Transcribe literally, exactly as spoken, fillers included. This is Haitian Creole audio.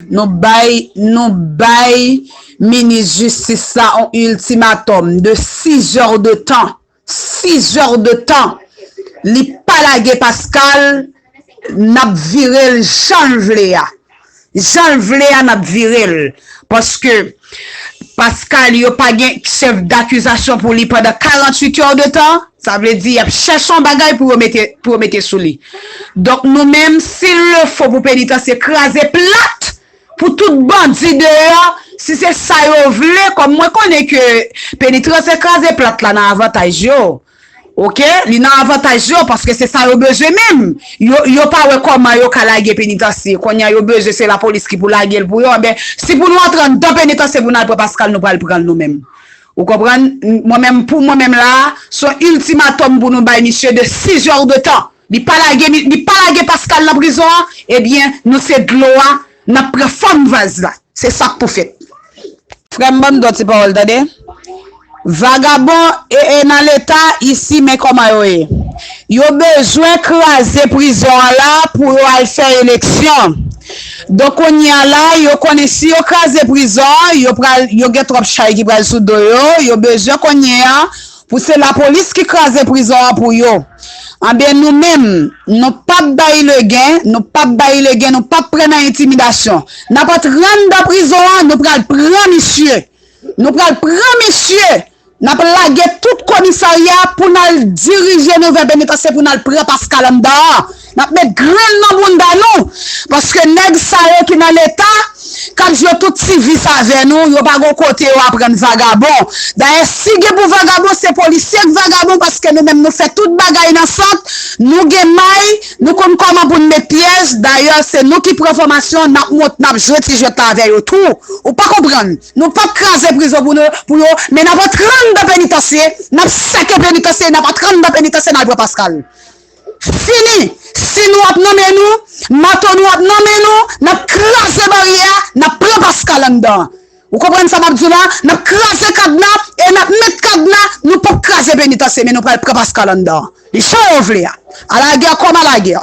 Nou bay, nou bay minis jistis la yon iltimatòm de sis heures de temps. Sis heures de temps. Li pa lage Pascal, n ap vire l jan l vle a. Jan l vle a, n ap vire l. Paske Pascal, yo pa gen chèf dakizasyon pou li pandan quarante-huit heures de temps. Sa vle di, y ap chèche yon bagay pou yo mete, pou yo mete sou li. Donk, nou menm, s'il le faut pou penitansye kraze plat, pou tout bandi deyò, si se sa yo vle, kòm mwen konnen ke penitansye kraze plat la nan avantaj yo. Oke, li nan avantaj yo paske se sa yo bezwen menm. Yo, yo pa wè kòman yo ka lage penitansye. Kounye a yo bezwen se lapolis ki pou lage l pou yo. Enben, si pou nou antre anndan penitansye pou n al pran Pascal, nou pral pran l nou menm. Ou konprann? Mwen menm, pou mwen menm la, se yon iltimatòm pou nou bay misye de sis heures de temps. Li pa lage, li pa lage Pascal nan prizon an, ebyen, nou se dlo a, n ap pran fòm vaz la. Se sa k pou fèt. Frè m, ban m di w ti pawòl, tande. Vagabon e, e nan leta isi, men kòman yo ye. Yo bezwen kraze prizon an la pou yo al fè eleksyon. Donk, kounye a la, yo konnen si yo kraze prizon an, yo pral, yo gen twòp chay ki pral sou do yo, yo bezwen kounye a pou se lapolis ki kraze prizon an pou yo. Anben, nou menm, nou p ap bay legen, nou p ap bay legen, nou p ap pran nan entimidasyon. N ap antre anndan prizon an, nou pral pran misye. Nou pral pran misye. N ap lage tout komisarya pou n al dirije nou vè penitansye pou n al pran Pascal anndan an. N ap met grenn nan bounda nou. Paske nèg sa yo ki nan leta, k ap jwe tout ti vis avè nou, yo pa gon kote yo aprann vagabon. Dayè, si gen pou vagabon, se polisye k vagabon, paske nou menm nou fè tout bagay nan sant, nou gen may, nou konn kòman pou n met pyèj. Dayè, se nou ki pran fòmasyon, n ap mont, n ap jwe ti jwèt la avè yo tou. Ou pa konprann? Nou p ap kraze prizon pou nou, pou yo, men n ap antre anndan penitansye, n ap seke penitansye, n ap antre anndan penitansye, n al pran Pascal. Fini! Si nou ap nonmen nou, mato nou ap nonmen nou, n ap kraze baryè a, n ap pran Pascal anndan. Ou konprann sa m ap di w la? N ap kraze kadna e n ap met kadna, nou p ap kraze penitansye, men nou pral pran Pascal anndan. Jan yo vle a. Alagè kòm alagè.